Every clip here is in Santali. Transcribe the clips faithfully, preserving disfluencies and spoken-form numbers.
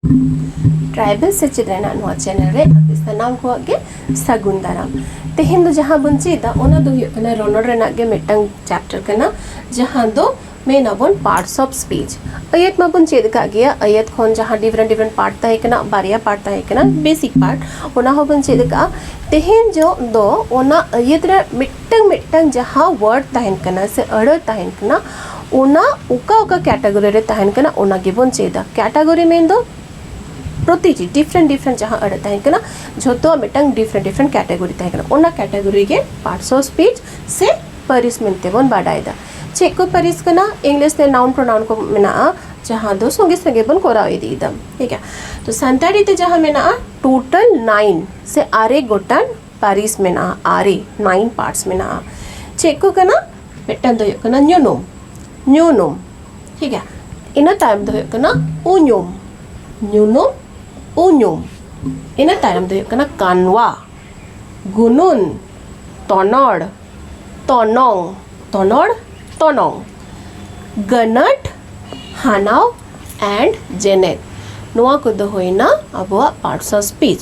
ᱴᱨᱟᱭᱵᱮᱞ ᱥᱮᱪᱮᱫ ᱨᱮᱱᱟᱜ ᱱᱚᱣᱟ ᱪᱮᱱᱮᱞ ᱨᱮ ᱟᱯᱮ ᱥᱟᱱᱟᱢ ᱠᱚᱣᱟᱜ ᱜᱮ ᱥᱟᱹᱜᱩᱱ ᱫᱟᱨᱟᱢ᱾ ᱛᱮᱦᱮᱧ ᱫᱚ ᱡᱟᱦᱟᱸ ᱵᱚᱱ ᱪᱮᱫᱟ, ᱚᱱᱟ ᱫᱚ ᱦᱩᱭᱩᱜ ᱠᱟᱱᱟ ᱨᱚᱱᱚᱲ ᱨᱮᱱᱟᱜ ᱜᱮ ᱢᱤᱫᱴᱟᱝ ᱪᱮᱯᱴᱟᱨ ᱠᱟᱱᱟ, ᱡᱟᱦᱟᱸ ᱫᱚ ᱢᱮᱱ ᱟᱵᱚᱱ ᱯᱟᱨᱴᱥ ᱚᱯᱷ ᱥᱯᱤᱪ᱾ ᱟᱹᱭᱟᱹᱛ ᱢᱟᱵᱚᱱ ᱪᱮᱫ ᱟᱠᱟᱫ ᱜᱮᱭᱟ, ᱟᱹᱭᱟᱹᱛ ᱠᱷᱚᱱ ᱡᱟᱦᱟᱸ ᱰᱤᱯᱷᱟᱨᱮᱱᱴ ᱰᱤᱯᱷᱟᱨᱮᱱᱴ ᱯᱟᱨᱴ ᱛᱟᱦᱮᱸ ᱠᱟᱱᱟ, ᱵᱟᱨᱭᱟ ᱯᱟᱨᱴ ᱛᱟᱦᱮᱸ ᱠᱟᱱᱟ, ᱵᱮᱥᱤᱠ ᱯᱟᱨᱴ, ᱚᱱᱟ ᱦᱚᱸᱵᱚᱱ ᱪᱮᱫ ᱟᱠᱟᱫᱼᱟ᱾ ᱛᱮᱦᱮᱧ ᱡᱚ ᱫᱚ ᱚᱱᱟ ᱟᱹᱭᱟᱹᱛ ᱨᱮ ᱢᱤᱫᱴᱟᱝ ᱢᱤᱫᱴᱟᱝ ᱡᱟᱦᱟᱸ ᱣᱟᱨᱰ ᱛᱟᱦᱮᱱ ᱠᱟᱱᱟ ᱥᱮ ᱟᱹᱲᱟᱹ ᱛᱟᱦᱮᱱ ᱠᱟᱱᱟ, ᱚᱱᱟ ᱚᱠᱟ ᱚᱠᱟ ᱠᱮᱴᱟᱜᱚᱨᱤ ᱨᱮ ᱛᱟᱦᱮᱱ ᱠᱟᱱᱟ, ᱚᱱᱟ ᱜᱮᱵᱚᱱ ᱪᱮᱫᱟ᱾ ᱠᱮᱴᱟᱜᱚᱨᱤ ᱢᱮᱱ ᱫᱚ ᱯᱨᱚᱛᱤᱴᱤ ᱰᱤᱯᱷᱟᱨᱮᱱᱴ ᱰᱤᱯᱷᱟᱨᱮᱱᱴ ᱡᱟᱦᱟᱸ ᱟᱹᱲᱟᱹ ᱛᱟᱦᱮᱸ ᱠᱟᱱᱟ, ᱡᱷᱚᱛᱚᱣᱟᱜ ᱢᱤᱫᱴᱟᱝ ᱰᱤᱯᱷᱟᱨᱮᱱᱴ ᱰᱤᱯᱷᱟᱨᱮᱱᱴ ᱠᱮᱴᱟᱜᱚᱨᱤ ᱛᱟᱦᱮᱸ ᱠᱟᱱᱟ᱾ ᱚᱱᱟ ᱠᱮᱴᱟᱜᱚᱨᱤ ᱜᱮ ᱯᱟᱨᱴᱥ ᱚᱯᱷ ᱥᱯᱤᱪ ᱥᱮ ᱯᱟᱹᱨᱤᱥ ᱢᱮᱱᱛᱮ ᱵᱚᱱ ᱵᱟᱰᱟᱭᱮᱫᱟ᱾ ᱪᱮᱫ ᱠᱚ ᱯᱟᱹᱨᱤᱥ ᱠᱟᱱᱟ? ᱤᱝᱞᱤᱥ ᱛᱮ ᱱᱟᱣᱩᱱ ᱯᱨᱚᱱᱟᱣᱩᱱ ᱠᱚ ᱢᱮᱱᱟᱜᱼᱟ, ᱡᱟᱦᱟᱸ ᱫᱚ ᱥᱚᱸᱜᱮ ᱥᱚᱸᱜᱮ ᱵᱚᱱ ᱠᱚᱨᱟᱣ ᱤᱫᱤᱭᱮᱫᱟ᱾ ᱴᱷᱤᱠ ᱜᱮᱭᱟ, ᱛᱚ ᱥᱟᱱᱛᱟᱲᱤ ᱛᱮ ᱡᱟᱦᱟᱸ ᱢᱮᱱᱟᱜᱼᱟ, ᱴᱳᱴᱟᱞ ᱱᱟᱭᱤᱱ ᱥᱮ ᱟᱨᱮ ᱜᱚᱴᱟᱝ ᱯᱟᱹᱨᱤᱥ ᱢᱮᱱᱟᱜᱼᱟ, ᱟᱨᱮ, ᱱᱟᱭᱤᱱ ᱯᱟᱨᱴᱥ ᱢᱮᱱᱟᱜᱼᱟ᱾ ᱪᱮᱫ ᱠᱚ ᱠᱟᱱᱟ? ᱢᱤᱫᱴᱟᱝ ᱫᱚ ᱦᱩᱭᱩᱜ ᱠᱟᱱᱟ ᱧᱩᱱᱩᱢ, ᱧᱩᱱᱩᱢ, ᱴᱷᱤᱠ ᱜᱮᱭᱟ᱾ ᱤᱱᱟᱹ ᱛᱟᱭᱚᱢ ᱫᱚ ᱦᱩᱭᱩᱜ ᱠᱟᱱᱟ ᱩᱧᱩᱢ, ᱧᱩᱱᱩᱢ, ᱩᱧᱩᱢ᱾ ᱤᱱᱟᱹ ᱛᱟᱭᱚᱢ ᱫᱚ ᱦᱩᱭᱩᱜ ᱠᱟᱱᱟ ᱠᱟᱱᱣᱟ, ᱜᱩᱱᱩᱱ, ᱛᱚᱱᱚᱲ, ᱛᱚᱱᱚᱝ, ᱛᱚᱱᱚᱲ, ᱛᱚᱱᱚᱝ, ᱜᱟᱹᱱᱟᱹᱴ, ᱦᱟᱱᱟᱣ and ᱡᱮᱱᱮᱛ᱾ ᱱᱚᱣᱟ ᱠᱚᱫᱚ ᱦᱩᱭᱱᱟ ᱟᱵᱚᱣᱟᱜ ᱯᱟᱨᱴᱥ ᱚᱯᱷ ᱥᱯᱤᱪ᱾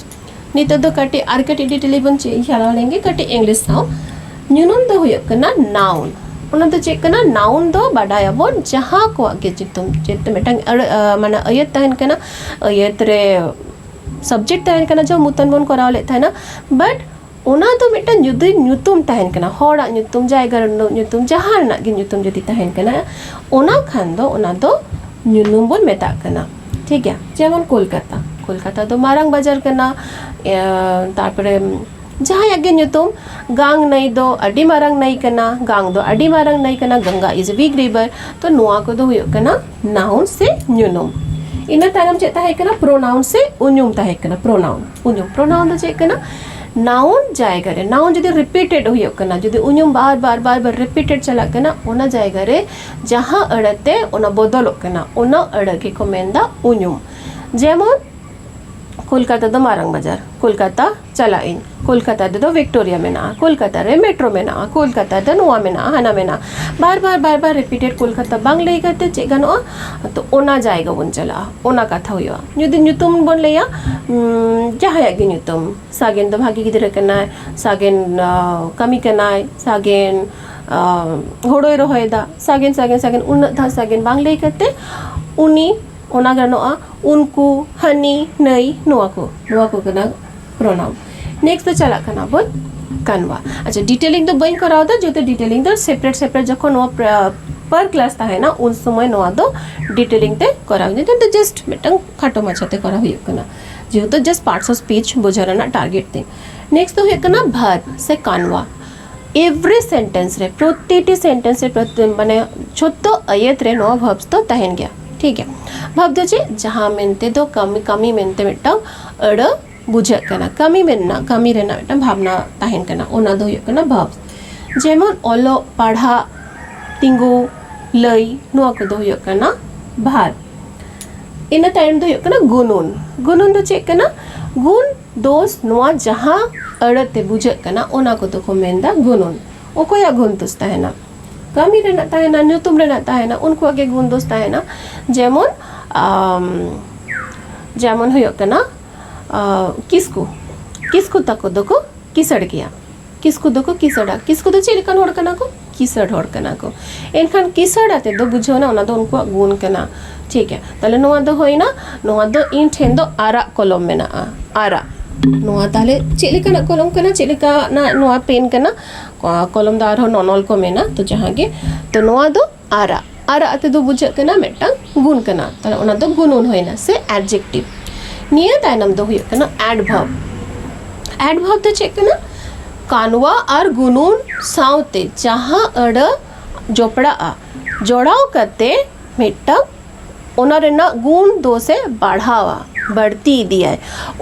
ᱱᱤᱛᱚᱜ ᱫᱚ ᱠᱟᱹᱴᱤᱡ ᱟᱨ ᱠᱟᱹᱴᱤᱡ ᱰᱤᱴᱮᱞ ᱵᱚᱱ ᱪᱮᱫ ᱪᱟᱞᱟᱣ ᱞᱮᱱᱜᱮ ᱠᱟᱹᱴᱤᱡ ᱤᱝᱞᱤᱥ ᱥᱟᱶ᱾ ᱧᱩᱱᱩᱢ ᱫᱚ ᱦᱩᱭᱩᱜ ᱠᱟᱱᱟ ᱱᱟᱣᱩᱱ᱾ ᱚᱱᱟ ᱫᱚ ᱪᱮᱫ ᱠᱟᱱᱟ? ᱱᱟᱣᱩᱱ ᱫᱚ ᱵᱟᱰᱟᱭᱟᱵᱚᱱ ᱡᱟᱦᱟᱸ ᱠᱚᱣᱟᱜ ᱜᱮ ᱧᱩᱛᱩᱢ, ᱡᱮᱦᱮᱛᱩ ᱢᱤᱫᱴᱟᱝ ᱟᱹᱲᱟᱹ, ᱟ, ᱢᱟᱱᱮ ᱟᱹᱭᱟᱹᱛ ᱛᱟᱦᱮᱱ ᱠᱟᱱᱟ, ᱟᱹᱭᱟᱹᱛ ᱨᱮ ᱥᱟᱵᱡᱮᱠᱴ ᱛᱟᱦᱮᱱ ᱠᱟᱱᱟ, ᱡᱟᱦᱟᱸ ᱢᱩᱛᱟᱹᱱ ᱵᱚᱱ ᱠᱚᱨᱟᱣ ᱞᱮᱫ ᱛᱟᱦᱮᱱᱟ, ᱵᱟᱴ ᱚᱱᱟ ᱫᱚ ᱢᱤᱫᱴᱟᱝ ᱡᱩᱫᱤ ᱧᱩᱛᱩᱢ ᱛᱟᱦᱮᱱ ᱠᱟᱱᱟ, ᱦᱚᱲᱟᱜ ᱧᱩᱛᱩᱢ, ᱡᱟᱭᱜᱟ ᱨᱮᱱᱟᱜ ᱧᱩᱛᱩᱢ, ᱡᱟᱦᱟᱸ ᱨᱮᱱᱟᱜ ᱜᱮ ᱧᱩᱛᱩᱢ ᱡᱩᱫᱤ ᱛᱟᱦᱮᱱ ᱠᱟᱱᱟ, ᱚᱱᱟ ᱠᱷᱟᱱ ᱫᱚ ᱚᱱᱟ ᱫᱚ ᱧᱩᱱᱩᱢ ᱵᱚᱱ ᱢᱮᱛᱟᱜ ᱠᱟᱱᱟ᱾ ᱴᱷᱤᱠ ᱜᱮᱭᱟ, ᱡᱮᱢᱚᱱ ᱠᱳᱞᱠᱟᱛᱟ, ᱠᱳᱞᱠᱟᱛᱟ ᱫᱚ ᱢᱟᱨᱟᱝ ᱵᱟᱡᱟᱨ ᱠᱟᱱᱟ᱾ ᱮ, ᱛᱟᱨᱯᱚᱨᱮ ᱡᱟᱦᱟᱸᱭᱟᱜ ᱜᱮ ᱧᱩᱛᱩᱢ, ᱜᱟᱝ ᱱᱟᱹᱭ ᱫᱚ ᱟᱹᱰᱤ ᱢᱟᱨᱟᱝ ᱱᱟᱹᱭ ᱠᱟᱱᱟ, ᱜᱟᱝ ᱫᱚ ᱟᱹᱰᱤ ᱢᱟᱨᱟᱝ ᱱᱟᱹᱭ ᱠᱟᱱᱟ, Ganga is a big river᱾ ᱛᱚ ᱱᱚᱣᱟ ᱠᱚᱫᱚ ᱦᱩᱭᱩᱜ ᱠᱟᱱᱟ ᱱᱟᱣᱩᱱ ᱥᱮ ᱧᱩᱱᱩᱢ᱾ ᱤᱱᱟᱹ ᱛᱟᱭᱱᱚᱢ ᱪᱮᱫ ᱛᱟᱦᱮᱸ ᱠᱟᱱᱟ? ᱯᱨᱳᱱᱟᱣᱩᱱ ᱥᱮ ᱩᱧᱩᱢ ᱛᱟᱦᱮᱸ ᱠᱟᱱᱟ, ᱯᱨᱳᱱᱟᱣᱩᱱ, ᱩᱧᱩᱢ᱾ ᱯᱨᱳᱱᱟᱣᱩᱱ ᱫᱚ ᱪᱮᱫ ᱠᱟᱱᱟ? ᱱᱟᱣᱩᱱ ᱡᱟᱭᱜᱟ ᱨᱮ, ᱱᱟᱣᱩᱱ ᱡᱩᱫᱤ ᱨᱤᱯᱤᱴᱮᱰ ᱦᱩᱭᱩᱜ ᱠᱟᱱᱟ, ᱡᱩᱫᱤ ᱩᱧᱩᱢ ᱵᱟᱨ ᱵᱟᱨ ᱵᱟᱨ ᱵᱟᱨ ᱨᱤᱯᱤᱴᱮᱰ ᱪᱟᱞᱟᱜ ᱠᱟᱱᱟ, ᱚᱱᱟ ᱡᱟᱭᱜᱟ ᱨᱮ ᱡᱟᱦᱟᱸ ᱟᱹᱲᱟᱹ ᱛᱮ ᱚᱱᱟ ᱵᱚᱫᱚᱞᱚᱜ ᱠᱟᱱᱟ, ᱚᱱᱟ ᱟᱹᱲᱟᱹ ᱜᱮᱠᱚ ᱢᱮᱱᱫᱟ ᱩᱧᱩᱢ᱾ ᱡᱮᱢᱚᱱ ᱠᱳᱞᱠᱟᱛᱟ ᱫᱚ ᱢᱟᱨᱟᱝ ᱵᱟᱡᱟᱨ, ᱠᱳᱞᱠᱟᱛᱟ ᱪᱟᱞᱟᱜ ᱟᱹᱧ, ᱠᱳᱞᱠᱟᱛᱟ ᱨᱮᱫᱚ ᱵᱷᱤᱠᱴᱳᱨᱤᱭᱟ ᱢᱮᱱᱟᱜᱼᱟ, ᱠᱳᱞᱠᱟᱛᱟ ᱨᱮ ᱢᱮᱴᱨᱳ ᱢᱮᱱᱟᱜᱼᱟ, ᱠᱳᱞᱠᱟᱛᱟ ᱨᱮ ᱱᱚᱣᱟ ᱢᱮᱱᱟᱜᱼᱟ, ᱦᱟᱱᱟ ᱢᱮᱱᱟᱜᱼᱟ᱾ ᱵᱟᱨ ᱵᱟᱨ ᱵᱟᱨ ᱵᱟᱨ ᱨᱤᱯᱤᱴᱮᱰ ᱠᱳᱞᱠᱟᱛᱟ ᱵᱟᱝ ᱞᱟᱹᱭ ᱠᱟᱛᱮ ᱪᱮᱫ ᱜᱟᱱᱚᱜᱼᱟ? ᱛᱚ ᱚᱱᱟ ᱡᱟᱭᱜᱟ ᱵᱚᱱ ᱪᱟᱞᱟᱜᱼᱟ, ᱚᱱᱟ ᱠᱟᱛᱷᱟ ᱦᱩᱭᱩᱜᱼᱟ᱾ ᱡᱩᱫᱤ ᱧᱩᱛᱩᱢ ᱵᱚᱱ ᱞᱟᱹᱭᱟ, ᱩᱸ, ᱡᱟᱦᱟᱸᱭᱟᱜ ᱜᱮ ᱧᱩᱛᱩᱢ, ᱥᱟᱜᱮᱱ ᱫᱚ ᱵᱷᱟᱜᱮ ᱜᱤᱫᱽᱨᱟᱹ ᱠᱟᱱᱟᱭ, ᱥᱟᱜᱮᱱ, ᱟᱸ, ᱠᱟᱹᱢᱤ ᱠᱟᱱᱟᱭ, ᱥᱟᱜᱮᱱ, ᱟᱸ, ᱦᱳᱲᱳᱭ ᱨᱚᱦᱚᱭᱮᱫᱟ, ᱥᱟᱜᱮᱱ, ᱥᱟᱜᱮᱱ, ᱥᱟᱜᱮᱱ, ᱩᱱᱟᱹᱜ ᱫᱷᱟᱣ ᱥᱟᱜᱮᱱ ᱵᱟᱝ ᱞᱟᱹᱭ ᱠᱟᱛᱮ ᱩᱱᱤ, ᱚᱱᱟ ᱜᱟᱱᱚᱜᱼᱟ, ᱩᱱᱠᱩ, ᱦᱟᱹᱱᱤ, ᱱᱟᱹᱭ, ᱱᱚᱣᱟ ᱠᱚ, ᱱᱚᱣᱟ ᱠᱚ ᱠᱟᱱᱟ ᱯᱨᱚᱱᱟᱣᱩᱱ᱾ ᱱᱮᱠᱥᱴ ᱫᱚ ᱪᱟᱞᱟᱜ ᱠᱟᱱᱟ ᱵᱚᱱ ᱠᱟᱱᱣᱟ᱾ ᱟᱪᱪᱷᱟ, ᱰᱤᱴᱮᱞᱤᱝ ᱫᱚ ᱵᱟᱹᱧ ᱠᱚᱨᱟᱣ ᱮᱫᱟ, ᱡᱮᱦᱮᱛᱩ ᱰᱤᱴᱮᱞᱤᱝ ᱫᱚ ᱥᱮᱯᱟᱨᱮᱴ ᱥᱮᱯᱟᱨᱮᱴ ᱡᱚᱠᱷᱚᱱ ᱱᱚᱣᱟ ᱯᱨᱟ-, ᱯᱟᱨ ᱠᱞᱟᱥ ᱛᱟᱦᱮᱱᱟ, ᱩᱱ ᱥᱚᱢᱚᱭ ᱱᱚᱣᱟ ᱫᱚ ᱰᱤᱴᱮᱞᱤᱝ ᱛᱮ ᱠᱚᱨᱟᱣ ᱦᱩᱭᱩᱜᱼᱟ᱾ ᱱᱤᱛᱚᱜ ᱫᱚ ᱡᱟᱥᱴ ᱢᱤᱫᱴᱟᱝ ᱠᱷᱟᱴᱚ ᱢᱟᱪᱷᱟᱛᱮ ᱠᱚᱨᱟᱣ ᱦᱩᱭᱩᱜ ᱠᱟᱱᱟ, ᱡᱮᱦᱮᱛᱩ ᱡᱟᱥᱴ ᱯᱟᱨᱴᱥ ᱚᱯᱷ ᱥᱯᱤᱪ ᱵᱩᱡᱷᱟᱹᱣ ᱨᱮᱱᱟᱜ ᱴᱟᱨᱜᱮᱴ ᱛᱤᱧ᱾ ᱱᱮᱠᱥᱴ ᱫᱚ ᱦᱩᱭᱩᱜ ᱠᱟᱱᱟ ᱵᱷᱟᱨᱵ ᱥᱮ ᱠᱟᱱᱣᱟ᱾ ᱮᱵᱷᱨᱤ ᱥᱮᱱᱴᱮᱱᱥ ᱨᱮ, ᱯᱨᱚᱛᱤᱴᱤ ᱥᱮᱱᱴᱮᱱᱥ ᱨᱮ, ᱯᱨᱚᱛᱤ, ᱢᱟᱱᱮ ᱡᱷᱚᱛᱚ ᱟᱹᱭᱟᱹᱛ ᱨᱮ ᱱᱚᱣᱟ ᱵᱷᱟᱨᱵᱥ ᱫᱚ ᱛᱟᱦᱮᱱ ᱜᱮᱭᱟ, ᱴᱷᱤᱠ ᱜᱮᱭᱟ᱾ ᱵᱷᱟᱨᱵ ᱫᱚ ᱪᱮᱫ? ᱡᱟᱦᱟᱸ ᱢᱮᱱᱛᱮ ᱫᱚ ᱠᱟᱹᱢᱤ, ᱠᱟᱹᱢᱤ ᱢᱮᱱᱛᱮ ᱢᱤᱫᱴᱟᱝ ᱟᱹᱲᱟᱹ ᱵᱩᱡᱷᱟᱹᱜ ᱠᱟᱱᱟ, ᱠᱟᱹᱢᱤ ᱢᱮᱱᱟᱜ, ᱠᱟᱹᱢᱤ ᱨᱮᱱᱟᱜ ᱢᱤᱫᱴᱟᱝ ᱵᱷᱟᱵᱽᱱᱟ ᱛᱟᱦᱮᱱ ᱠᱟᱱᱟ, ᱚᱱᱟ ᱫᱚ ᱦᱩᱭᱩᱜ ᱠᱟᱱᱟ ᱵᱷᱟᱨᱵ᱾ ᱡᱮᱢᱚᱱ ᱚᱞᱚᱜ, ᱯᱟᱲᱦᱟᱜ, ᱛᱤᱸᱜᱩ, ᱞᱟᱹᱭ, ᱱᱚᱣᱟ ᱠᱚᱫᱚ ᱦᱩᱭᱩᱜ ᱠᱟᱱᱟ ᱵᱷᱟᱨᱵ᱾ ᱤᱱᱟᱹ ᱛᱟᱭᱚᱢ ᱫᱚ ᱦᱩᱭᱩᱜ ᱠᱟᱱᱟ ᱜᱩᱱᱩᱱ᱾ ᱜᱩᱱᱩᱱ ᱫᱚ ᱪᱮᱫ ᱠᱟᱱᱟ? ᱜᱩᱱ ᱫᱳᱥ, ᱱᱚᱣᱟ ᱡᱟᱦᱟᱸ ᱟᱹᱲᱟᱹ ᱛᱮ ᱵᱩᱡᱷᱟᱹᱜ ᱠᱟᱱᱟ, ᱚᱱᱟ ᱠᱚᱫᱚ ᱠᱚ ᱢᱮᱱᱫᱟ ᱜᱩᱱᱩᱱ᱾ ᱚᱠᱚᱭᱟᱜ ᱜᱩᱱ ᱫᱳᱥ ᱛᱟᱦᱮᱱᱟ? ᱠᱟᱹᱢᱤ ᱨᱮᱱᱟᱜ ᱛᱟᱦᱮᱱᱟ, ᱧᱩᱛᱩᱢ ᱨᱮᱱᱟᱜ ᱛᱟᱦᱮᱱᱟ, ᱩᱱᱠᱩᱣᱟᱜ ᱜᱮ ᱜᱩᱱ ᱫᱳᱥ ᱛᱟᱦᱮᱱᱟ᱾ ᱡᱮᱢᱚᱱ, ᱟᱢ, ᱡᱮᱢᱚᱱ ᱦᱩᱭᱩᱜ ᱠᱟᱱᱟ, ᱟ, ᱠᱤᱥᱠᱩ᱾ ᱠᱤᱥᱠᱩ ᱛᱟᱠᱚ ᱫᱚᱠᱚ ᱠᱤᱥᱟᱹᱲ ᱜᱮᱭᱟ᱾ ᱠᱤᱥᱠᱩ ᱫᱚᱠᱚ ᱠᱤᱥᱟᱹᱲᱟ᱾ ᱠᱤᱥᱠᱩ ᱫᱚ ᱪᱮᱫ ᱞᱮᱠᱟᱱ ᱦᱚᱲ ᱠᱟᱱᱟ ᱠᱚ? ᱠᱤᱥᱟᱹᱲ ᱦᱚᱲ ᱠᱟᱱᱟ ᱠᱚ᱾ ᱮᱱᱠᱷᱟᱱ ᱠᱤᱥᱟᱹᱲ ᱟᱛᱮ ᱫᱚ ᱵᱩᱡᱷᱟᱹᱣ ᱮᱱᱟ, ᱚᱱᱟ ᱫᱚ ᱩᱱᱠᱩᱣᱟᱜ ᱜᱩᱱ ᱠᱟᱱᱟ᱾ ᱴᱷᱤᱠ ᱜᱮᱭᱟ, ᱛᱟᱦᱞᱮ ᱱᱚᱣᱟ ᱫᱚ ᱦᱩᱭᱱᱟ, ᱱᱚᱣᱟ ᱫᱚ ᱤᱧ ᱴᱷᱮᱱ ᱫᱚ ᱟᱨᱟᱜ ᱠᱚᱞᱚᱢ ᱢᱮᱱᱟᱜᱼᱟ, ᱟᱨᱟᱜ᱾ ᱱᱚᱣᱟ ᱛᱟᱦᱞᱮ ᱪᱮᱫ ᱞᱮᱠᱟᱱᱟᱜ ᱠᱚᱞᱚᱢ ᱠᱟᱱᱟ? ᱪᱮᱫ ᱞᱮᱠᱟᱱᱟᱜ ᱱᱚᱣᱟ ᱯᱮᱱ ᱠᱟᱱᱟ? ᱠᱚ-, ᱠᱚᱞᱚᱢ ᱫᱚ ᱟᱨᱦᱚᱸ ᱱᱚᱱᱚᱞ ᱠᱚ ᱢᱮᱱᱟ, ᱛᱚ ᱡᱟᱦᱟᱸ ᱜᱮ᱾ ᱛᱚ ᱱᱚᱣᱟ ᱫᱚ ᱟᱨᱟᱜ, ᱟᱨᱟᱜ ᱟᱛᱮ ᱫᱚ ᱵᱩᱡᱷᱟᱹᱜ ᱠᱟᱱᱟ ᱢᱤᱫᱴᱟᱝ ᱜᱩᱱ ᱠᱟᱱᱟ, ᱛᱟᱦᱞᱮ ᱚᱱᱟ ᱫᱚ ᱜᱩᱱᱩᱱ ᱦᱩᱭᱱᱟ ᱥᱮ ᱮᱰᱡᱮᱠᱴᱤᱵᱷ᱾ ᱱᱤᱭᱟᱹ ᱛᱟᱭᱱᱚᱢ ᱫᱚ ᱦᱩᱭᱩᱜ ᱠᱟᱱᱟ ᱮᱰᱵᱷᱟᱨᱵ᱾ ᱮᱰᱵᱷᱟᱨᱵ ᱫᱚ ᱪᱮᱫ ᱠᱟᱱᱟ? ᱠᱟᱱᱣᱟ ᱟᱨ ᱜᱩᱱᱩᱱ ᱥᱟᱶᱛᱮ ᱡᱟᱦᱟᱸ ᱟᱹᱲᱟᱹ ᱡᱚᱯᱲᱟᱜᱼᱟ, ᱡᱚᱲᱟᱣ ᱠᱟᱛᱮ ᱢᱤᱫᱴᱟᱝ ᱚᱱᱟ ᱨᱮᱱᱟᱜ ᱜᱩᱱ ᱫᱳᱥᱮ ᱵᱟᱲᱦᱟᱣᱟ, ᱵᱟᱹᱲᱛᱤ ᱤᱫᱤᱭᱟᱭ,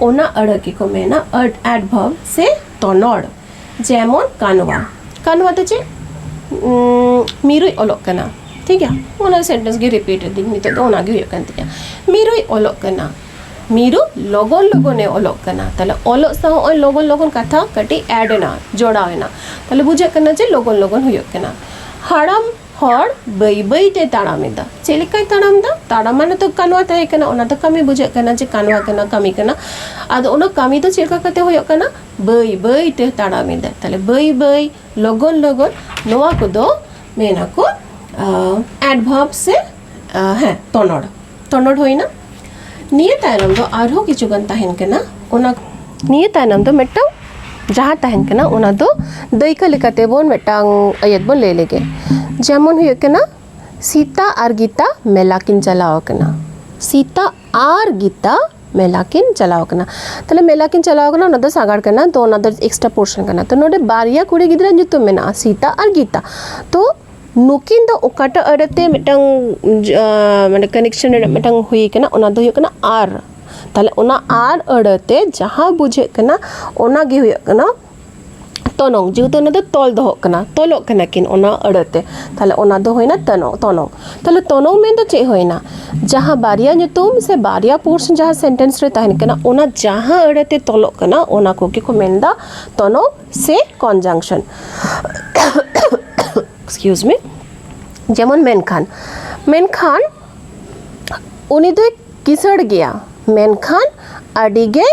ᱚᱱᱟ ᱟᱹᱲᱟᱹ ᱜᱮᱠᱚ ᱢᱮᱱᱟ ᱮᱰ-, ᱮᱰᱵᱷᱟᱨᱵ ᱥᱮ ᱛᱚᱱᱚᱲ᱾ ᱡᱮᱢᱚᱱ ᱠᱟᱱᱣᱟ᱾ ᱠᱟᱱᱣᱟ ᱫᱚ ᱪᱮᱫ? ᱩᱸ, ᱢᱤᱨᱩᱭ ᱚᱞᱚᱜ ᱠᱟᱱᱟ᱾ ᱴᱷᱤᱠ ᱜᱮᱭᱟ, ᱚᱱᱟ ᱥᱮᱱᱴᱮᱱᱥ ᱜᱮ ᱨᱤᱯᱤᱴ ᱮᱫᱤᱧ, ᱱᱤᱛᱚᱜ ᱫᱚ ᱚᱱᱟ ᱜᱮ ᱦᱩᱭᱩᱜ ᱠᱟᱱ ᱛᱤᱧᱟ᱾ ᱢᱤᱨᱩᱭ ᱚᱞᱚᱜ ᱠᱟᱱᱟ᱾ ᱢᱤᱨᱩ ᱞᱚᱜᱚᱱ ᱞᱚᱜᱚᱱᱮ ᱚᱞᱚᱜ ᱠᱟᱱᱟ᱾ ᱛᱟᱦᱞᱮ ᱚᱞᱚᱜ ᱥᱟᱶ ᱱᱚᱜᱼᱚᱭ ᱞᱚᱜᱚᱱ ᱞᱚᱜᱚᱱ ᱠᱟᱛᱷᱟ ᱠᱟᱹᱴᱤᱡ ᱮᱰ ᱮᱱᱟ, ᱡᱚᱲᱟᱣ ᱮᱱᱟ᱾ ᱛᱟᱦᱞᱮ ᱵᱩᱡᱷᱟᱹᱜ ᱠᱟᱱᱟ ᱡᱮ ᱞᱚᱜᱚᱱ ᱞᱚᱜᱚᱱ ᱦᱩᱭᱩᱜ ᱠᱟᱱᱟ᱾ ᱦᱟᱲᱟᱢ ᱦᱚᱲ ᱵᱟᱹᱭ ᱵᱟᱹᱭ ᱛᱮ ᱛᱟᱲᱟᱢ ᱮᱫᱟ᱾ ᱪᱮᱫ ᱞᱮᱠᱟᱭ ᱛᱟᱲᱟᱢ ᱮᱫᱟ? ᱛᱟᱲᱟᱢ ᱢᱟᱱᱮ ᱛᱚ ᱠᱟᱱᱣᱟ ᱛᱟᱦᱮᱸ ᱠᱟᱱᱟ, ᱚᱱᱟ ᱫᱚ ᱠᱟᱹᱢᱤ ᱵᱩᱡᱷᱟᱹᱜ ᱠᱟᱱᱟ ᱡᱮ ᱠᱟᱱᱣᱟ ᱠᱟᱱᱟ, ᱠᱟᱹᱢᱤ ᱠᱟᱱᱟ᱾ ᱟᱫᱚ ᱚᱱᱟ ᱠᱟᱹᱢᱤ ᱫᱚ ᱪᱮᱫ ᱞᱮᱠᱟ ᱠᱟᱛᱮ ᱦᱩᱭᱩᱜ ᱠᱟᱱᱟ? ᱵᱟᱹᱭ ᱵᱟᱹᱭ ᱛᱮ ᱛᱟᱲᱟᱢ ᱮᱫᱟ᱾ ᱛᱟᱦᱞᱮ ᱵᱟᱹᱭ ᱵᱟᱹᱭ, ᱞᱚᱜᱚᱱ ᱞᱚᱜᱚᱱ, ᱱᱚᱣᱟ ᱠᱚᱫᱚ ᱢᱮᱱᱟᱠᱚ ᱮᱰᱵᱷᱟᱨᱵ ᱥᱮ, ᱟᱸ, ᱦᱮᱸ, ᱛᱚᱱᱚᱲ᱾ ᱛᱚᱱᱚᱲ ᱦᱩᱭᱱᱟ᱾ ᱱᱤᱭᱟᱹ ᱛᱟᱭᱱᱚᱢ ᱫᱚ ᱟᱨᱦᱚᱸ ᱠᱤᱪᱷᱩ ᱜᱟᱱ ᱛᱟᱦᱮᱱ ᱠᱟᱱᱟ᱾ ᱚᱱᱟ ᱱᱤᱭᱟᱹ ᱛᱟᱭᱱᱚᱢ ᱫᱚ ᱢᱤᱫᱴᱟᱝ ᱡᱟᱦᱟᱸ ᱛᱟᱦᱮᱱ ᱠᱟᱱᱟ, ᱚᱱᱟ ᱫᱚ ᱫᱟᱹᱭᱠᱟᱹ ᱞᱮᱠᱟᱛᱮ ᱵᱚᱱ ᱢᱤᱫᱴᱟᱝ ᱟᱹᱭᱟᱹᱛ ᱵᱚᱱ ᱞᱟᱹᱭ ᱞᱮᱜᱮ᱾ ᱡᱮᱢᱚᱱ ᱦᱩᱭᱩᱜ ᱠᱟᱱᱟ, ᱥᱤᱛᱟ ᱟᱨ ᱜᱤᱛᱟ ᱢᱮᱞᱟ ᱠᱤᱱ ᱪᱟᱞᱟᱣ ᱟᱠᱟᱱᱟ᱾ ᱥᱤᱛᱟ ᱟᱨ ᱜᱤᱛᱟ ᱢᱮᱞᱟ ᱠᱤᱱ ᱪᱟᱞᱟᱣ ᱟᱠᱟᱱᱟ᱾ ᱛᱟᱦᱞᱮ ᱢᱮᱞᱟ ᱠᱤᱱ ᱪᱟᱞᱟᱣ ᱟᱠᱟᱱᱟ, ᱚᱱᱟ ᱫᱚ ᱥᱟᱜᱟᱲ ᱠᱟᱱᱟ, ᱛᱚ ᱚᱱᱟ ᱫᱚ ᱮᱠᱥᱴᱨᱟ ᱯᱳᱨᱥᱚᱱ ᱠᱟᱱᱟ᱾ ᱛᱚ ᱱᱚᱰᱮ ᱵᱟᱨᱭᱟ ᱠᱩᱲᱤ ᱜᱤᱫᱽᱨᱟᱹ ᱧᱩᱛᱩᱢ ᱢᱮᱱᱟᱜᱼᱟ, ᱥᱤᱛᱟ ᱟᱨ ᱜᱤᱛᱟ᱾ ᱛᱚ ᱱᱩᱠᱤᱱ ᱫᱚ ᱚᱠᱟᱴᱟᱜ ᱟᱹᱲᱟᱹᱛᱮ ᱢᱤᱫᱴᱟᱝ, ᱡ-, ᱟᱸ, ᱢᱟᱱᱮ ᱠᱟᱱᱮᱠᱥᱚᱱ ᱨᱮᱱᱟᱜ ᱢᱤᱫᱴᱟᱝ ᱦᱩᱭ ᱠᱟᱱᱟ, ᱚᱱᱟ ᱫᱚ ᱦᱩᱭᱩᱜ ᱠᱟᱱᱟ ᱟᱨ᱾ ᱛᱟᱦᱞᱮ ᱚᱱᱟ ᱟᱨ ᱟᱹᱲᱟᱹᱛᱮ ᱡᱟᱦᱟᱸ ᱵᱩᱡᱷᱟᱹᱜ ᱠᱟᱱᱟ, ᱚᱱᱟ ᱜᱮ ᱦᱩᱭᱩᱜ ᱠᱟᱱᱟ ᱛᱚᱱᱚᱝ᱾ ᱡᱮᱦᱮᱛᱩ ᱚᱱᱟ ᱫᱚ ᱛᱚᱞ ᱫᱚᱦᱚᱜ ᱠᱟᱱᱟ, ᱛᱚᱞᱚᱜ ᱠᱟᱱᱟ ᱠᱤᱱ ᱚᱱᱟ ᱟᱹᱲᱟᱹᱛᱮ, ᱛᱟᱦᱞᱮ ᱚᱱᱟ ᱫᱚ ᱦᱩᱭᱱᱟ ᱛᱚᱱᱚᱝ, ᱛᱚᱱᱚᱝ᱾ ᱛᱟᱦᱞᱮ ᱛᱚᱱᱚᱝ ᱢᱮᱱ ᱫᱚ ᱪᱮᱫ ᱦᱩᱭᱱᱟ? ᱡᱟᱦᱟᱸ ᱵᱟᱨᱭᱟ ᱧᱩᱛᱩᱢ ᱥᱮ ᱵᱟᱨᱭᱟ ᱯᱳᱨᱥᱚᱱ ᱡᱟᱦᱟᱸ ᱥᱮᱱᱴᱮᱱᱥ ᱨᱮ ᱛᱟᱦᱮᱱ ᱠᱟᱱᱟ, ᱚᱱᱟ ᱡᱟᱦᱟᱸ ᱟᱹᱲᱟᱹᱛᱮ ᱛᱚᱞᱚᱜ ᱠᱟᱱᱟ, ᱚᱱᱟ ᱠᱚᱜᱮ ᱠᱚ ᱢᱮᱱᱫᱟ ᱛᱚᱱᱚᱝ ᱥᱮ ᱠᱚᱱᱡᱟᱝᱥᱚᱱ᱾ ᱮᱠᱥᱠᱤᱭᱩᱡᱽ ᱢᱤ᱾ ᱡᱮᱢᱚᱱ ᱢᱮᱱᱠᱷᱟᱱ, ᱢᱮᱱᱠᱷᱟᱱ ᱩᱱᱤ ᱫᱚᱭ ᱠᱤᱥᱟᱹᱬ ᱜᱮᱭᱟ, ᱢᱮᱱᱠᱷᱟᱱ ᱟᱹᱰᱤ ᱜᱮᱭ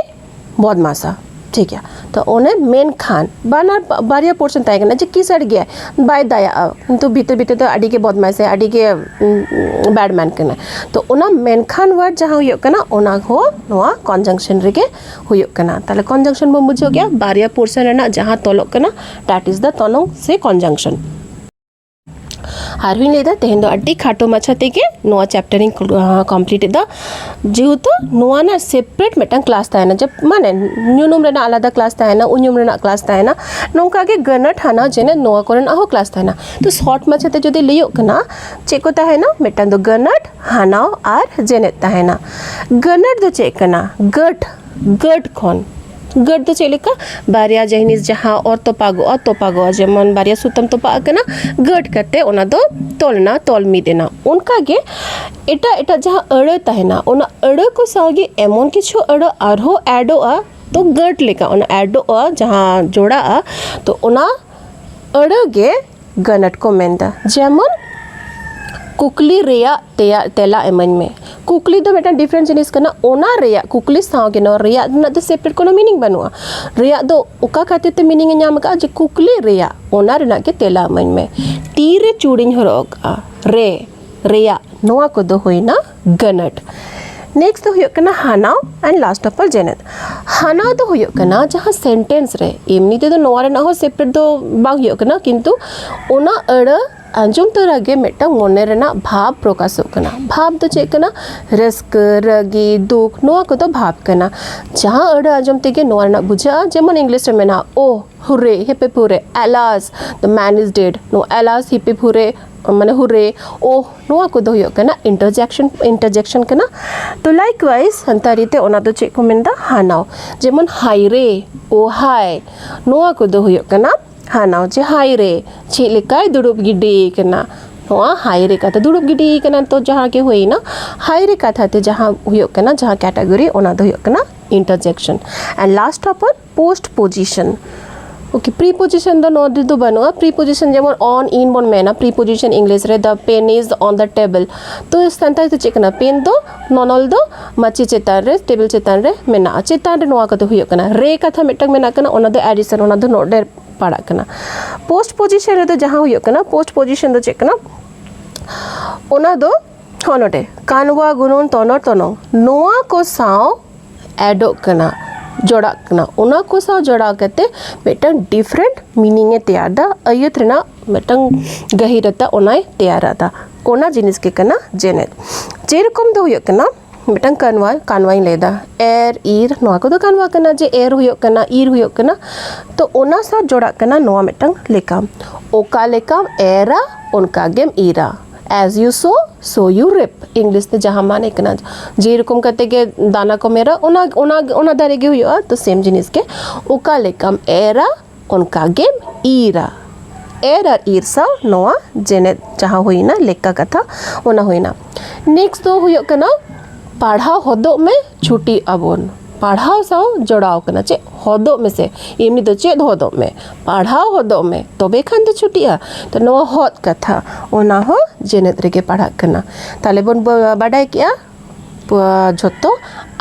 ᱵᱚᱫᱢᱟᱥᱟ᱾ ᱴᱷᱤᱠ ᱜᱮᱭᱟ, ᱛᱚ ᱚᱱᱮ ᱢᱮᱱᱠᱷᱟᱱ ᱵᱟᱱᱟᱨ, ᱵᱟᱨᱭᱟ ᱯᱳᱨᱥᱚᱱ ᱛᱟᱦᱮᱸ ᱠᱟᱱᱟ ᱡᱮ ᱠᱤᱥᱟᱹᱬ ᱜᱮᱭᱟᱭ, ᱵᱟᱭ ᱫᱟᱭᱟᱜᱼᱟ, ᱠᱤᱱᱛᱩ ᱵᱷᱤᱛᱤᱨ ᱵᱷᱤᱛᱤᱨ ᱫᱚ ᱟᱹᱰᱤ ᱜᱮ ᱵᱚᱫᱢᱟᱥᱟᱭ, ᱟᱹᱰᱤ ᱜᱮ, ᱩᱸ, ᱩᱸ, ᱵᱮᱰ ᱢᱮᱱ ᱠᱟᱱᱟᱭ᱾ ᱛᱚ ᱚᱱᱟ ᱢᱮᱱᱠᱷᱟᱱ ᱣᱟᱨᱰ ᱡᱟᱦᱟᱸ ᱦᱩᱭᱩᱜ ᱠᱟᱱᱟ, ᱚᱱᱟ ᱦᱚᱸ ᱱᱚᱣᱟ ᱠᱚᱱᱡᱟᱝᱥᱚᱱ ᱨᱮᱜᱮ ᱦᱩᱭᱩᱜ ᱠᱟᱱᱟ᱾ ᱛᱟᱦᱞᱮ ᱠᱚᱱᱡᱟᱝᱥᱚᱱ ᱵᱚᱱ ᱵᱩᱡᱷᱟᱹᱣ ᱜᱮᱭᱟ, ᱵᱟᱨᱭᱟ ᱯᱳᱨᱥᱚᱱ ᱨᱮᱱᱟᱜ ᱡᱟᱦᱟᱸ ᱛᱚᱞᱚᱜ ᱠᱟᱱᱟ, that is the ᱛᱚᱱᱚᱝ ᱥᱮ ᱠᱚᱱᱡᱟᱝᱥᱚᱱ᱾ ᱟᱨᱦᱚᱸᱧ ᱞᱟᱹᱭᱫᱟ, ᱛᱮᱦᱮᱧ ᱫᱚ ᱟᱹᱰᱤ ᱠᱷᱟᱴᱚ ᱢᱟᱪᱷᱟ ᱛᱮᱜᱮ ᱱᱚᱣᱟ ᱪᱮᱯᱴᱟᱨ ᱤᱧ ᱠᱚᱢᱯᱞᱤᱴ ᱮᱫᱟ, ᱡᱮᱦᱮᱛᱩ ᱱᱚᱣᱟ ᱨᱮᱱᱟᱜ ᱥᱮᱯᱟᱨᱮᱴ ᱢᱤᱫᱴᱟᱝ ᱠᱞᱟᱥ ᱛᱟᱦᱮᱱᱟ, ᱡᱮ ᱢᱟᱱᱮ ᱧᱩᱱᱩᱢ ᱨᱮᱱᱟᱜ ᱟᱞᱟᱫᱟ ᱠᱞᱟᱥ ᱛᱟᱦᱮᱱᱟ, ᱩᱧᱩᱢ ᱨᱮᱱᱟᱜ ᱠᱞᱟᱥ ᱛᱟᱦᱮᱱᱟ, ᱱᱚᱝᱠᱟ ᱜᱮ ᱜᱟᱹᱱᱟᱹᱴ, ᱦᱟᱱᱟ ᱡᱮᱱᱮᱫ, ᱱᱚᱣᱟ ᱠᱚᱨᱮᱱᱟᱜ ᱦᱚᱸ ᱠᱞᱟᱥ ᱛᱟᱦᱮᱱᱟ᱾ ᱛᱚ ᱥᱚᱨᱴ ᱢᱟᱪᱷᱟ ᱛᱮ ᱡᱩᱫᱤ ᱞᱟᱹᱭᱚᱜ ᱠᱟᱱᱟ, ᱪᱮᱫ ᱠᱚ ᱛᱟᱦᱮᱱᱟ? ᱢᱤᱫᱴᱟᱝ ᱫᱚ ᱜᱟᱹᱱᱟᱹᱴ, ᱦᱟᱱᱟᱣ ᱟᱨ ᱡᱮᱱᱮᱫ ᱛᱟᱦᱮᱱᱟ᱾ ᱜᱟᱹᱱᱟᱹᱴ ᱫᱚ ᱪᱮᱫ ᱠᱟᱱᱟ? ᱜᱟᱹᱴ, ᱜᱟᱹᱴ ᱠᱷᱚᱱ ᱜᱟᱹᱴ ᱫᱚ ᱪᱮᱫ ᱞᱮᱠᱟ? ᱵᱟᱨᱭᱟ ᱡᱤᱱᱤᱥ ᱡᱟᱦᱟᱸ ᱚᱨ ᱛᱚᱯᱟᱜᱚᱜᱼᱟ, ᱛᱚᱯᱟᱜᱚᱜᱼᱟ, ᱡᱮᱢᱚᱱ ᱵᱟᱨᱭᱟ ᱥᱩᱛᱟᱹᱢ ᱛᱚᱯᱟᱜ ᱟᱠᱟᱱᱟ, ᱜᱟᱹᱴ ᱠᱟᱛᱮ ᱚᱱᱟ ᱫᱚ ᱛᱚᱞ ᱮᱱᱟ, ᱛᱚᱞ ᱢᱤᱫ ᱮᱱᱟ᱾ ᱚᱱᱠᱟ ᱜᱮ ᱮᱴᱟᱜ ᱮᱴᱟᱜ ᱡᱟᱦᱟᱸ ᱟᱹᱲᱟᱹ ᱛᱟᱦᱮᱱᱟ, ᱚᱱᱟ ᱟᱹᱲᱟᱹ ᱠᱚ ᱥᱟᱶ ᱜᱮ ᱮᱢᱚᱱ ᱠᱤᱪᱷᱩ ᱟᱹᱲᱟᱹ ᱟᱨᱦᱚᱸ ᱮᱰᱚᱜᱼᱟ, ᱛᱚ ᱜᱟᱹᱴ ᱞᱮᱠᱟ ᱚᱱᱟ ᱮᱰᱚᱜᱼᱟ, ᱡᱟᱦᱟᱸ ᱡᱚᱲᱟᱜᱼᱟ, ᱛᱚ ᱚᱱᱟ ᱟᱹᱲᱟᱹ ᱜᱮ ᱜᱟᱹᱱᱟᱹᱴ ᱠᱚ ᱢᱮᱱᱫᱟ᱾ ᱡᱮᱢᱚᱱ, ᱠᱩᱠᱞᱤ ᱨᱮᱭᱟᱜ ᱛᱮᱭᱟ-, ᱛᱮᱞᱟ ᱮᱢᱟᱹᱧ ᱢᱮ᱾ ᱠᱩᱠᱞᱤ ᱫᱚ ᱢᱤᱫᱴᱟᱝ ᱰᱤᱯᱷᱟᱨᱮᱱᱴ ᱡᱤᱱᱤᱥ ᱠᱟᱱᱟ, ᱚᱱᱟ ᱨᱮᱭᱟᱜ, ᱠᱩᱠᱞᱤ ᱥᱟᱶ ᱜᱮ ᱱᱚᱣᱟ ᱨᱮᱭᱟᱜ ᱨᱮᱱᱟᱜ ᱫᱚ ᱥᱮᱯᱟᱨᱮᱴ ᱠᱳᱱᱳ ᱢᱤᱱᱤᱝ ᱵᱟᱹᱱᱩᱜᱼᱟ᱾ ᱨᱮᱭᱟᱜ ᱫᱚ ᱚᱠᱟ ᱠᱷᱟᱹᱛᱤᱨ ᱛᱮ ᱢᱤᱱᱤᱝ ᱮ ᱧᱟᱢ ᱟᱠᱟᱫᱼᱟ? ᱡᱮ ᱠᱩᱠᱞᱤ ᱨᱮᱭᱟᱜ, ᱚᱱᱟ ᱨᱮᱱᱟᱜ ᱜᱮ ᱛᱮᱞᱟ ᱮᱢᱟᱹᱧ ᱢᱮ᱾ ᱛᱤ ᱨᱮ ᱪᱩᱲᱤᱧ ᱦᱚᱨᱚᱜ ᱟᱠᱟᱫᱼᱟ, ᱨᱮ, ᱨᱮᱭᱟᱜ, ᱱᱚᱣᱟ ᱠᱚᱫᱚ ᱦᱩᱭᱱᱟ ᱜᱟᱹᱱᱟᱹᱴ᱾ ᱱᱮᱠᱥᱴ ᱫᱚ ᱦᱩᱭᱩᱜ ᱠᱟᱱᱟ ᱦᱟᱱᱟᱣ and last of all ᱡᱮᱱᱮᱫ᱾ ᱦᱟᱱᱟᱣ ᱫᱚ ᱦᱩᱭᱩᱜ ᱠᱟᱱᱟ ᱡᱟᱦᱟᱸ ᱥᱮᱱᱴᱮᱱᱥ ᱨᱮ, ᱮᱢᱱᱤ ᱛᱮᱫᱚ ᱱᱚᱣᱟ ᱨᱮᱱᱟᱜ ᱦᱚᱸ ᱥᱮᱯᱟᱨᱮᱴ ᱫᱚ ᱵᱟᱝ ᱦᱩᱭᱩᱜ ᱠᱟᱱᱟ, ᱠᱤᱱᱛᱩ ᱚᱱᱟ ᱟᱹᱲᱟᱹ ᱟᱸᱡᱚᱢ ᱛᱚᱨᱟ ᱜᱮ ᱢᱤᱫᱴᱟᱝ ᱢᱚᱱᱮ ᱨᱮᱱᱟᱜ ᱵᱷᱟᱵᱽ ᱯᱨᱚᱠᱟᱥᱚᱜ ᱠᱟᱱᱟ᱾ ᱵᱷᱟᱵᱽ ᱫᱚ ᱪᱮᱫ ᱠᱟᱱᱟ? ᱨᱟᱹᱥᱠᱟᱹ, ᱨᱟᱹᱜᱤ, ᱫᱩᱠ, ᱱᱚᱣᱟ ᱠᱚᱫᱚ ᱵᱷᱟᱵᱽ ᱠᱟᱱᱟ᱾ ᱡᱟᱦᱟᱸ ᱟᱹᱲᱟᱹ ᱟᱸᱡᱚᱢ ᱛᱮᱜᱮ ᱱᱚᱣᱟ ᱨᱮᱱᱟᱜ ᱵᱩᱡᱷᱟᱹᱜᱼᱟ, ᱡᱮᱢᱚᱱ ᱤᱝᱞᱤᱥ ᱨᱮ ᱢᱮᱱᱟᱜᱼᱟ, "Oh, hooray, happy hooray, alas, the man is dead", ᱱᱚᱣᱟ alas, happy hooray, ᱢᱟᱱᱮ hooray, "Oh", ᱱᱚᱣᱟ ᱠᱚᱫᱚ ᱦᱩᱭᱩᱜ ᱠᱟᱱᱟ ᱤᱱᱴᱟᱨᱡᱮᱠᱥᱚᱱ, ᱤᱱᱴᱟᱨᱡᱮᱠᱥᱚᱱ ᱠᱟᱱᱟ᱾ ᱛᱚ ᱞᱟᱭᱤᱠᱣᱟᱭᱤᱡ ᱥᱟᱱᱛᱟᱲᱤ ᱛᱮ ᱚᱱᱟ ᱫᱚ ᱪᱮᱫ ᱠᱚ ᱢᱮᱱᱫᱟ? ᱦᱟᱱᱟᱣ᱾ ᱡᱮᱢᱚᱱ ᱦᱟᱭ ᱨᱮ, ᱳ ᱦᱟᱭ, ᱱᱚᱣᱟ ᱠᱚᱫᱚ ᱦᱩᱭᱩᱜ ᱠᱟᱱᱟ ᱦᱟᱱᱟᱣ᱾ ᱡᱮ ᱦᱟᱭ ᱨᱮ, ᱪᱮᱫ ᱞᱮᱠᱟᱭ ᱫᱩᱲᱩᱵ ᱜᱤᱰᱤ ᱠᱟᱱᱟ, ᱱᱚᱣᱟ ᱦᱟᱭ ᱨᱮ ᱠᱟᱛᱷᱟ ᱫᱩᱲᱩᱵ ᱜᱤᱰᱤ ᱠᱟᱱᱟ, ᱛᱚ ᱡᱟᱦᱟᱸ ᱜᱮ ᱦᱩᱭᱱᱟ, ᱦᱟᱭ ᱨᱮ ᱠᱟᱛᱷᱟ ᱛᱮ ᱡᱟᱦᱟᱸ ᱦᱩᱭᱩᱜ ᱠᱟᱱᱟ, ᱡᱟᱦᱟᱸ ᱠᱮᱴᱟᱜᱚᱨᱤ, ᱚᱱᱟ ᱫᱚ ᱦᱩᱭᱩᱜ ᱠᱟᱱᱟ ᱤᱱᱴᱟᱨᱡᱮᱠᱥᱚᱱ᱾ And last of all, post position. Okay, preposition ᱫᱚ ᱱᱚᱣᱟ ᱨᱮᱫᱚ ᱵᱟᱹᱱᱩᱜᱼᱟ᱾ Preposition ᱡᱮᱢᱚᱱ on, in ᱵᱚᱱ ᱢᱮᱱᱟ, preposition ᱤᱝᱞᱤᱥ ᱨᱮ, "The pen is on the table", ᱛᱚ ᱥᱟᱱᱛᱟᱲᱤ ᱛᱮ ᱪᱮᱫ ᱠᱟᱱᱟ? ᱯᱮᱱ ᱫᱚ, ᱱᱚᱱᱚᱞ ᱫᱚ ᱢᱟᱹᱪᱤ ᱪᱮᱛᱟᱱ ᱨᱮ, ᱴᱮᱵᱤᱞ ᱪᱮᱛᱟᱱ ᱨᱮ ᱢᱮᱱᱟᱜᱼᱟ᱾ ᱪᱮᱛᱟᱱ ᱨᱮ ᱱᱚᱣᱟ ᱠᱚᱫᱚ ᱦᱩᱭᱩᱜ ᱠᱟᱱᱟ᱾ ᱨᱮ ᱠᱟᱛᱷᱟ ᱢᱤᱫᱴᱟᱝ ᱢᱮᱱᱟᱜ ᱠᱟᱱᱟ, ᱚᱱᱟ ᱫᱚ ᱮᱰᱤᱥᱚᱱ, ᱚᱱᱟ ᱫᱚ ᱱᱚᱰᱮ ᱯᱟᱲᱟᱜ ᱠᱟᱱᱟ᱾ ᱯᱳᱥᱴ ᱯᱚᱡᱤᱥᱚᱱ ᱨᱮᱫᱚ ᱡᱟᱦᱟᱸ ᱦᱩᱭᱩᱜ ᱠᱟᱱᱟ, ᱯᱳᱥᱴ ᱯᱚᱡᱤᱥᱚᱱ ᱫᱚ ᱪᱮᱫ ᱠᱟᱱᱟ? ᱚᱱᱟ ᱫᱚ ᱦᱚᱸ ᱱᱚᱰᱮ ᱠᱟᱱᱣᱟ, ᱜᱩᱱᱩᱱ, ᱛᱚᱱᱚᱨ, ᱛᱚᱱᱚᱝ, ᱱᱚᱣᱟ ᱠᱚ ᱥᱟᱶ ᱮᱰᱚᱜ ᱠᱟᱱᱟ, ᱡᱚᱲᱟᱜ ᱠᱟᱱᱟ᱾ ᱚᱱᱟ ᱠᱚ ᱥᱟᱶ ᱡᱚᱲᱟᱣ ᱠᱟᱛᱮ ᱢᱤᱫᱴᱟᱝ ᱰᱤᱯᱷᱟᱨᱮᱱᱴ ᱢᱤᱱᱤᱝ ᱮ ᱛᱮᱭᱟᱨ ᱫᱟ, ᱟᱹᱭᱟᱹᱛ ᱨᱮᱱᱟᱜ ᱢᱤᱫᱴᱟᱝ ᱜᱟᱹᱦᱤᱨᱟᱛᱟ ᱚᱱᱟᱭ ᱛᱮᱭᱟᱨ ᱫᱟ᱾ ᱚᱱᱟ ᱡᱤᱱᱤᱥ ᱜᱮ ᱠᱟᱱᱟ ᱡᱮᱱᱮᱫ᱾ ᱡᱮᱨᱚᱠᱚᱢ ᱫᱚ ᱦᱩᱭᱩᱜ ᱠᱟᱱᱟ ᱢᱤᱫᱴᱟᱝ ᱠᱟᱱᱣᱟ, ᱠᱟᱱᱣᱟᱧ ᱞᱟᱹᱭᱫᱟ, ᱮᱨ, ᱤᱨ, ᱱᱚᱣᱟ ᱠᱚᱫᱚ ᱠᱟᱱᱣᱟ ᱠᱟᱱᱟ, ᱡᱮ ᱮᱨ ᱦᱩᱭᱩᱜ ᱠᱟᱱᱟ, ᱤᱨ ᱦᱩᱭᱩᱜ ᱠᱟᱱᱟ, ᱛᱚ ᱚᱱᱟ ᱥᱟᱶ ᱡᱚᱲᱟᱜ ᱠᱟᱱᱟ ᱱᱚᱣᱟ ᱢᱤᱫᱴᱟᱝ ᱞᱮᱠᱟᱢ᱾ ᱚᱠᱟ ᱞᱮᱠᱟᱢ ᱮᱨᱟ, ᱚᱱᱠᱟ ᱜᱮᱢ ᱤᱨᱟ᱾ As you sow, so you reap. English ᱛᱮ ᱡᱟᱦᱟᱸ ᱢᱟᱱᱮ ᱠᱟᱱᱟ, ᱡᱮᱨᱚᱠᱚᱢ ᱠᱟᱛᱮ ᱜᱮ ᱫᱟᱱᱟ ᱠᱚᱢ ᱮᱨᱟ, ᱚᱱᱟ ᱚᱱᱟ ᱚᱱᱟ ᱫᱟᱨᱮ ᱜᱮ ᱦᱩᱭᱩᱜᱼᱟ᱾ ᱛᱚ ᱥᱮᱢ ᱡᱤᱱᱤᱥ ᱜᱮ, ᱚᱠᱟ ᱞᱮᱠᱟᱢ ᱮᱨᱟ ᱚᱱᱠᱟ ᱜᱮᱢ ᱤᱨᱟ᱾ ᱮᱨ ᱟᱨ ᱤᱨ ᱥᱟᱶ ᱱᱚᱣᱟ ᱡᱮᱱᱮᱫ ᱡᱟᱦᱟᱸ ᱦᱩᱭᱱᱟ ᱞᱮᱠᱟ ᱠᱟᱛᱷᱟ, ᱚᱱᱟ ᱦᱩᱭᱱᱟ᱾ ᱱᱮᱠᱥᱴ ᱫᱚ ᱦᱩᱭᱩᱜ ᱠᱟᱱᱟ, ᱯᱟᱲᱦᱟᱣ ᱦᱚᱫᱚᱜ ᱢᱮ, ᱪᱷᱩᱴᱤᱜ ᱟᱵᱚᱱ᱾ ᱯᱟᱲᱦᱟᱣ ᱥᱟᱶ ᱡᱚᱲᱟᱣ ᱠᱟᱱᱟ᱾ ᱪᱮᱫ ᱦᱚᱫᱚᱜ ᱢᱮᱥᱮ, ᱮᱢᱱᱤ ᱫᱚ ᱪᱮᱫ ᱦᱚᱫᱚᱜ ᱢᱮ, ᱯᱟᱲᱦᱟᱣ ᱦᱚᱫᱚᱜ ᱢᱮ, ᱛᱚᱵᱮ ᱠᱷᱟᱱ ᱫᱚ ᱪᱷᱩᱴᱤᱜᱼᱟ᱾ ᱛᱚ ᱱᱚᱣᱟ ᱦᱚᱫ ᱠᱟᱛᱷᱟ, ᱚᱱᱟ ᱦᱚᱸ ᱡᱮᱱᱮᱫ ᱨᱮᱜᱮ ᱯᱟᱲᱦᱟᱜ ᱠᱟᱱᱟ᱾ ᱛᱟᱦᱞᱮ ᱵᱚᱱ ᱵᱟ- ᱵᱟᱰᱟᱭ ᱠᱮᱜᱼᱟ ᱯᱟ- ᱡᱷᱚᱛᱚ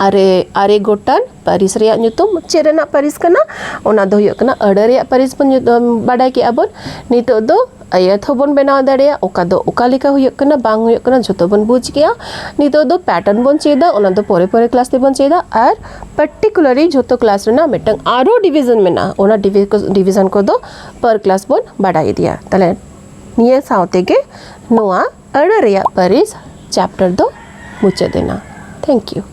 ᱟᱨᱮ ᱟᱨᱮ ᱜᱚᱴᱟᱝ ᱯᱟᱹᱨᱤᱥ ᱨᱮᱭᱟᱜ ᱧᱩᱛᱩᱢ᱾ ᱪᱮᱫ ᱨᱮᱱᱟᱜ ᱯᱟᱹᱨᱤᱥ ᱠᱟᱱᱟ? ᱚᱱᱟ ᱫᱚ ᱦᱩᱭᱩᱜ ᱠᱟᱱᱟ ᱟᱹᱲᱟᱹ ᱨᱮᱭᱟᱜ ᱯᱟᱹᱨᱤᱥ ᱵᱚᱱ ᱧᱩᱛᱩᱢ ᱵᱟᱰᱟᱭ ᱠᱮᱜᱼᱟ ᱵᱚᱱ᱾ ᱱᱤᱛᱚᱜ ᱫᱚ ᱟᱹᱭᱟᱹᱛ ᱦᱚᱸᱵᱚᱱ ᱵᱮᱱᱟᱣ ᱫᱟᱲᱮᱭᱟᱜᱼᱟ᱾ ᱚᱠᱟ ᱫᱚ ᱚᱠᱟ ᱞᱮᱠᱟ ᱦᱩᱭᱩᱜ ᱠᱟᱱᱟ, ᱵᱟᱝ ᱦᱩᱭᱩᱜ ᱠᱟᱱᱟ, ᱡᱷᱚᱛᱚ ᱵᱚᱱ ᱵᱩᱡᱽ ᱠᱮᱜᱼᱟ᱾ ᱱᱤᱛᱚᱜ ᱫᱚ ᱯᱮᱴᱟᱨᱱ ᱵᱚᱱ ᱪᱮᱫᱟ, ᱚᱱᱟ ᱫᱚ ᱯᱚᱨᱮ ᱯᱚᱨᱮ ᱠᱞᱟᱥ ᱛᱮᱵᱚᱱ ᱪᱮᱫᱟ᱾ ᱟᱨ ᱯᱟᱨᱴᱤᱠᱩᱞᱟᱨᱞᱤ ᱡᱷᱚᱛᱚ ᱠᱞᱟᱥ ᱨᱮᱱᱟᱜ ᱢᱤᱫᱴᱟᱝ ᱟᱨᱚ ᱰᱤᱵᱷᱤᱡᱚᱱ ᱢᱮᱱᱟᱜᱼᱟ, ᱚᱱᱟ ᱰᱤᱵᱷᱤᱡᱚᱱ ᱠᱚᱫᱚ ᱯᱟᱨ ᱠᱞᱟᱥ ᱵᱚᱱ ᱵᱟᱰᱟᱭ ᱤᱫᱤᱭᱟ᱾ ᱛᱟᱦᱞᱮ ᱱᱤᱭᱟᱹ ᱥᱟᱶ ᱛᱮᱜᱮ ᱱᱚᱣᱟ ᱟᱹᱲᱟᱹ ᱨᱮᱭᱟᱜ ᱯᱟᱹᱨᱤᱥ ᱪᱮᱯᱴᱟᱨ ᱫᱚ ᱢᱩᱪᱟᱹᱫ ᱮᱱᱟ᱾ Thank you.